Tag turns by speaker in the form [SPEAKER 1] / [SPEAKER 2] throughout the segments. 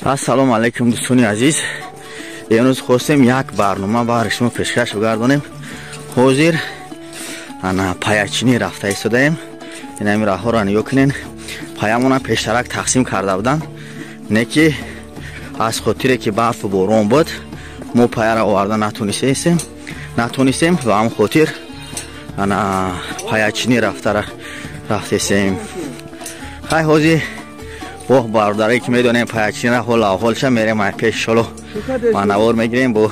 [SPEAKER 1] Ассалому алайкум дӯстони азиз. Имрӯз хостем як барнома барои шумо пешкаш бигардонем. Ҳозир ана паячинӣ рафта истодаем. Ин ҳамин роҳҳоро нигоҳ кунен. Паямона пештарак тақсим карда буданд. Не ки аз хотире ки барфу борон буд, мо паяра оварда натонистем ва ҳам хотир ана паячинӣ рафтесем. Хай ҳозир бо бародаре ки медонем паячинира ҳол аҳволша мерем ай пеш шоло манавор мегирем, бо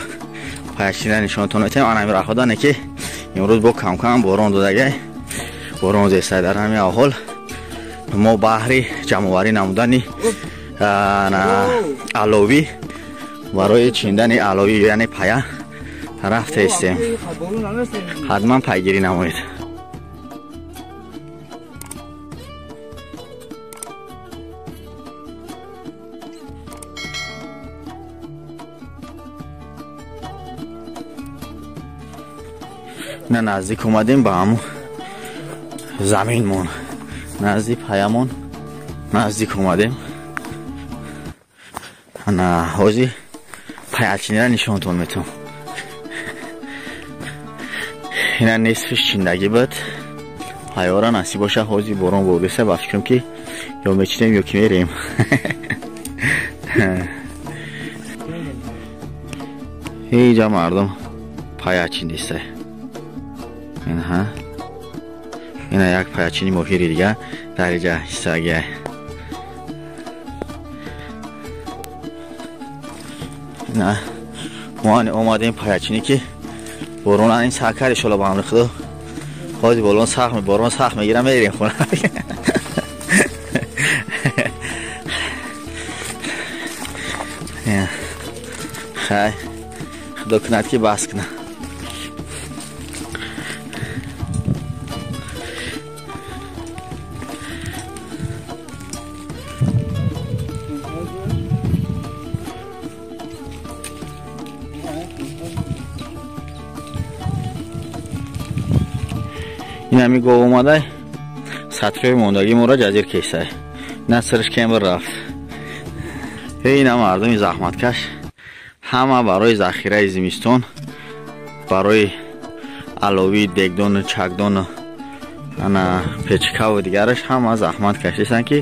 [SPEAKER 1] паячинира нишонтон метем. Ана ҳамин роҳҳо дане ки имрӯз бо камкам борон додагай, борон зестай. Дар ҳамин аҳвол мо баҳри ҷамъоварӣ намудани аловӣ барои чиндани аловӣ яъне пая рафтаистем. Ҳатман пайгирӣ намоед. На наздик омадем ба ҳамун заминмон, назди паямон наздик омадем. Ана ҳозир паячинира нишонтон метавам. Ина нисфиш чиндагӣ буд. Паёра насиб боша ҳозир борон бордеса, ба фикрам ки ё мечинем ё ки мерем. Ҳеҷа мардум паячиндиста. Инҳа ина як паячини моҳири дига дар иҷа ҳиссагия. На мо омадем паячинӣ ки борон ин сар кард, иншоалло ба амри худо ҳозир борон сахт, борон сахт мегирам, мерем хона. Хай худо кунад ки бас кунад. Ин ҳами гов омадай сатҳои мондагии моро ҷазир кесай, на сирш кембир рафт. Ина мардуми заҳматкаш ҳама барои захираи зимистон, барои аловии дегдону чакдону ана печкаву дигараш ҳама заҳмат кашиданд ки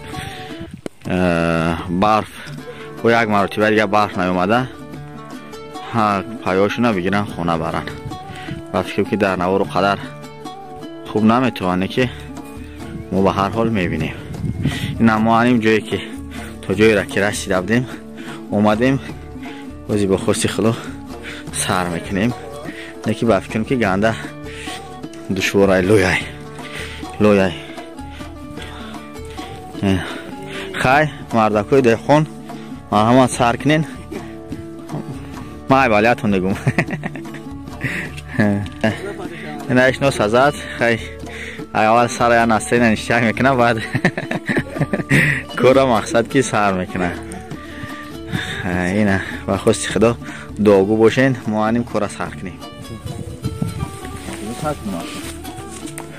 [SPEAKER 1] барф бо як маротиба дига барф наёмада паёшуна бигиранд хона баранд. Ба фикрам ки дар навору қадар хуб наметавонем ки мо ба ҳар ҳол мебинем. Ина мо аним ҷое ки то ҷоеро ки расида будем омадем, бози бо хости худо сар мекунем. Не ки ба фикрам ки ганда душворай, лӯяй лӯяй. Хай мардакои деҳқон марҳамат сар кунен. Ман айбалиятон дегум. Ина ишно сазад. Хай аввал сара я настена ништяк мекунам, баъд кора мақсад ки сар мекунам. Ина ба хости худо дуогӯ бошен, мо аним кора сар кунем.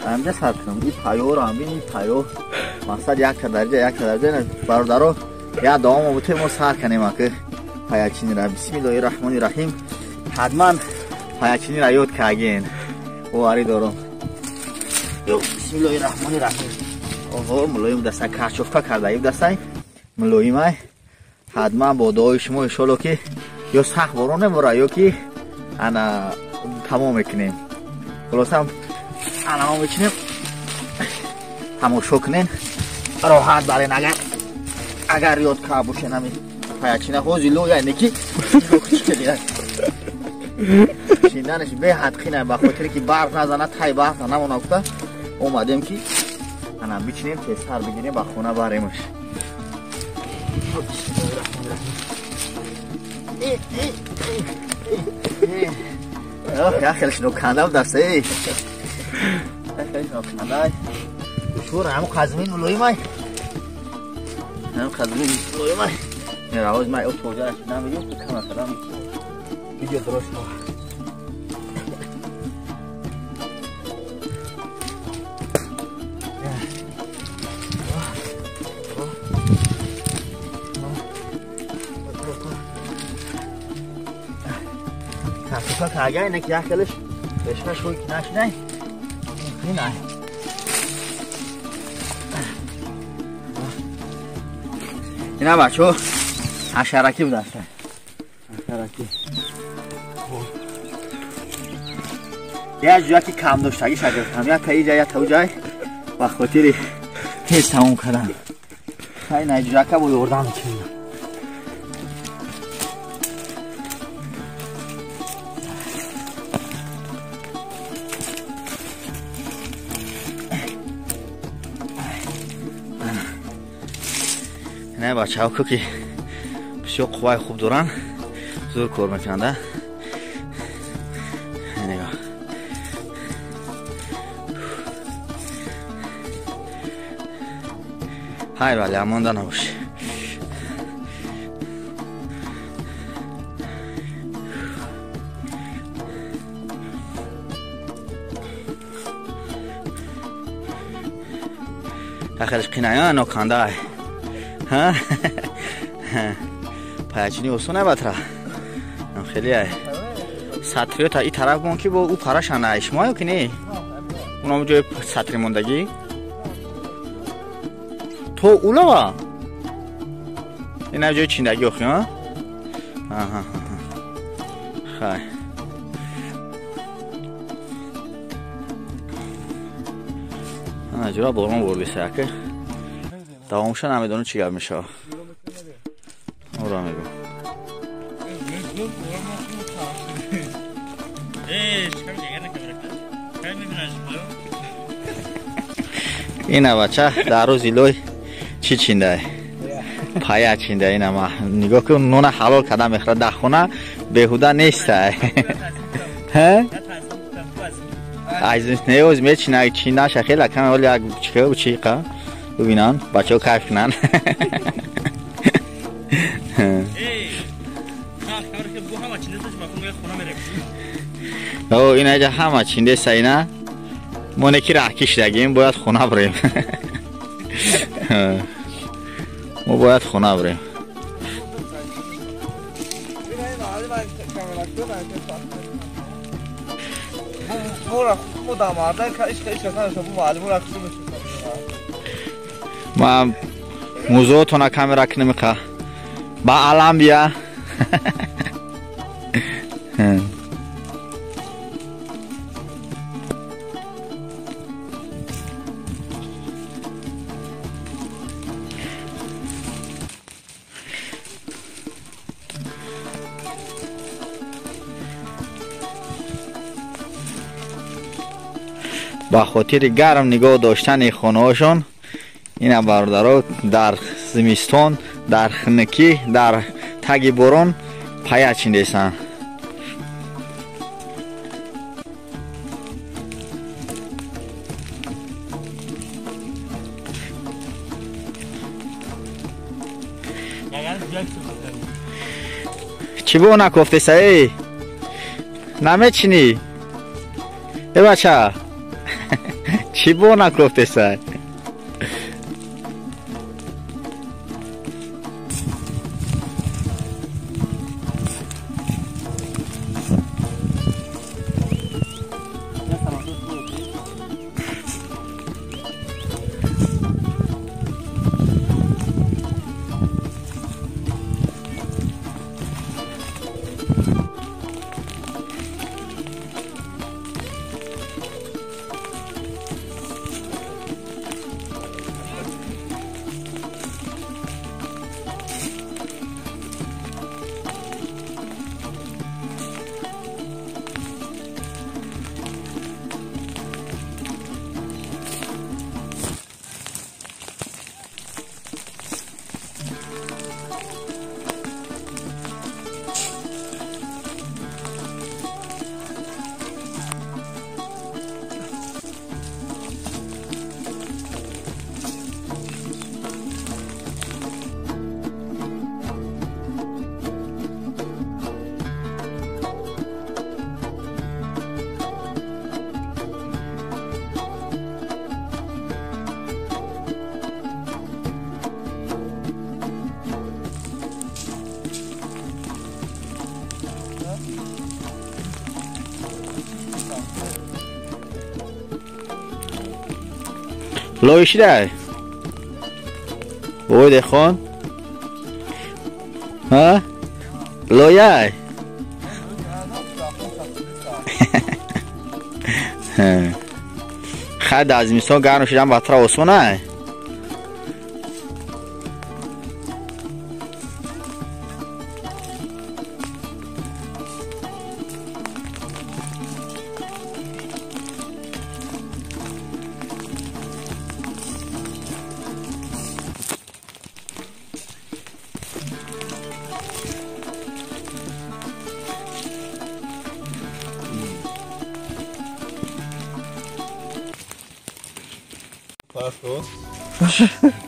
[SPEAKER 1] Амҷа сар кунам. И паёро ам бин, и паё мақсад якта дарҷа, якта дарҷа. Бародаро я давом бутем, мо сар кунем аки паячинира. Бисмиллоҳи раҳмони раҳим. Ҳатман паячинира ёд кардин. Боварӣ дорам. Бисмиллоҳи раҳмони раҳим. Оҳо, мулоим дастай, карчофка кардаи дастай мулоимай. Ҳатман бо дуои шумо иншоалло ки ё сахт борон мебора ё ки ана тамом мекунем. Хулоса ана мо мечинем, тамошо кунен, роҳат барен. Агар ёд кард бошен ҳамин паячина ҳозир лӯяй не ки чинданаш беҳад қинай, ба хотире ки барф назана, тай барф намона гуфта омадем ки ана бичинем, тезтар бигирем, ба хона баремаш. Як хеле шиноканда будаст, як хеле шиноканда. Душвор ҳамун қазмин мулоимай, ҳамун қазмин мулоимай. Ҳоз ман тозааш намегирам, кама кардам видео дуруст. Кофта кага ина ки яхелш бешка шуй ки нашнай. Ина. Ина бачо ҳашараки будаст. Ҳашараки. Я ҷояки кам доштагӣ шагирдам. Я та иҷа, я та уҷай ба хотири тез тамом кардан. Ина ҷояка бо ёрдам мекунем. Не бачаҳо ки бисёр қувваи хуб доранд, зур кор мекунанд. Нигоҳ. Ҳай вале амонда набоши. Ахирш қинаё ноканда. Ҳа? Паячини осон батра. Хеле ай. Сатриё та и тараф мон ки бо ӯ парашана ай шумо ки не? Унам ҷои сатри мондагӣ. То улава? Ина ҷои чиндагӣ охи, ҳа? Аҳа. Хай. Ана ҷура борон бурдиса ака. Давомша намедонам чӣ гап мешавад. Ора мегӯ. Ина бача дар рӯзи лой чӣ чиндай? Пая чиндай. Ина ма нигоҳ кун, нона ҳалол карда мехӯрад дар хона, беҳуда нестай. Ҳа? Аз неоз мечина, чиндаша хела кам, вале як чика чиқа бибинанд, бачаҳо кайф кунанд. Ина ҷа ҳама чиндеса, ина мо неки раҳкӣ шидагим, бояд хона бирем. Мо бояд хона бирем. Ма музоотона камера кунем, қа ба алам бия. Ба хотири гарм нигоҳ доштани хонаҳошон ина бародаро дар зимистон, дар хунукӣ, дар таги борон пая чиндесанд. Чӣ бо накофтеса? Эй, намечинӣ? Э бача, чӣ бо накофтеса? Лой шидай. Бобой дехон. Ҳа? Лояй. Хай дар зимистон гарм шидан бадтар осонай.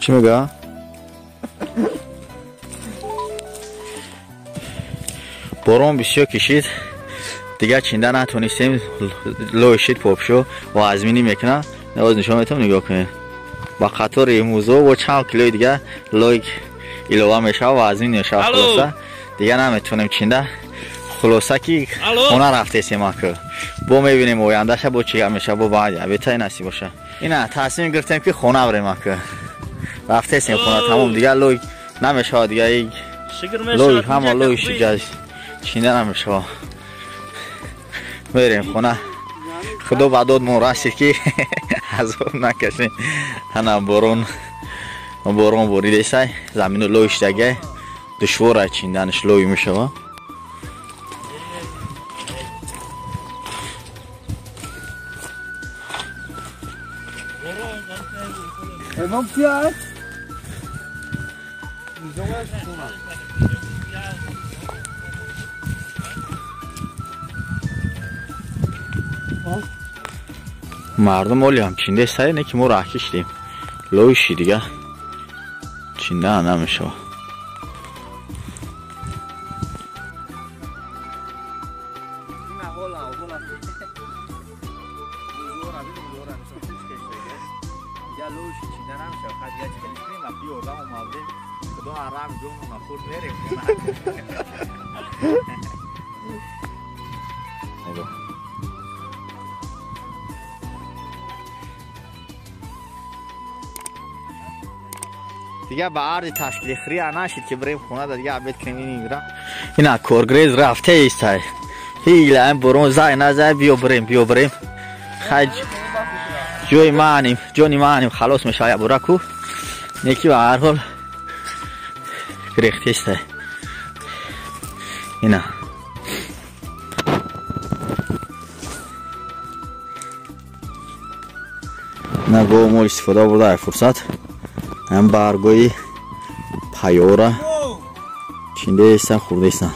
[SPEAKER 1] Чӣ мега? Борон бисёр кишид, дигар чинда натонистем, лой шид попшо ва азминӣ мекунад. Навоз нишон метавон, нигоҳ кунед. Ба қатори музо бо чанд килои дигар лой илова мешавад ва азмин мешавад. Хулоса дигар наметавонем чинда. Хулоса ки хона рафтесем аку. Бо мебинем ояндаша бо чӣ гап мешавад, бо баъд беҳтари насиб боша. Ина тасмим гирифтем ки хона бирем аку. Рафтесем хона, тамом дигар лой намешавад, дигар лой ҳама лой шида чинда намешавад. Мерем хона. Худо ба додмон расид ки азоб накашем. Ҳана борон борон боридесай, замину лой шидагай, душвора чинданаш лой мешавад. Мардум оли ҳам чинда сай, не ки мо раҳ кишидем. Лойши дига чинда намешавад. Дига ба арзи ташкили хрия нашид ки бирем хона да дига обед кунем. Ин игра ина коргрез рафте истай. Ҳила ин борон зай назай, биё бирем, биё бирем. Хай ҷои мааним, ҷони мааним халос мешавад бура ку. Неки ба ҳар ҳол гирехте истай. Ина на го мол истифода бурда фурсат. Ҳам баргои пайора чиндаестан, хурдаестан.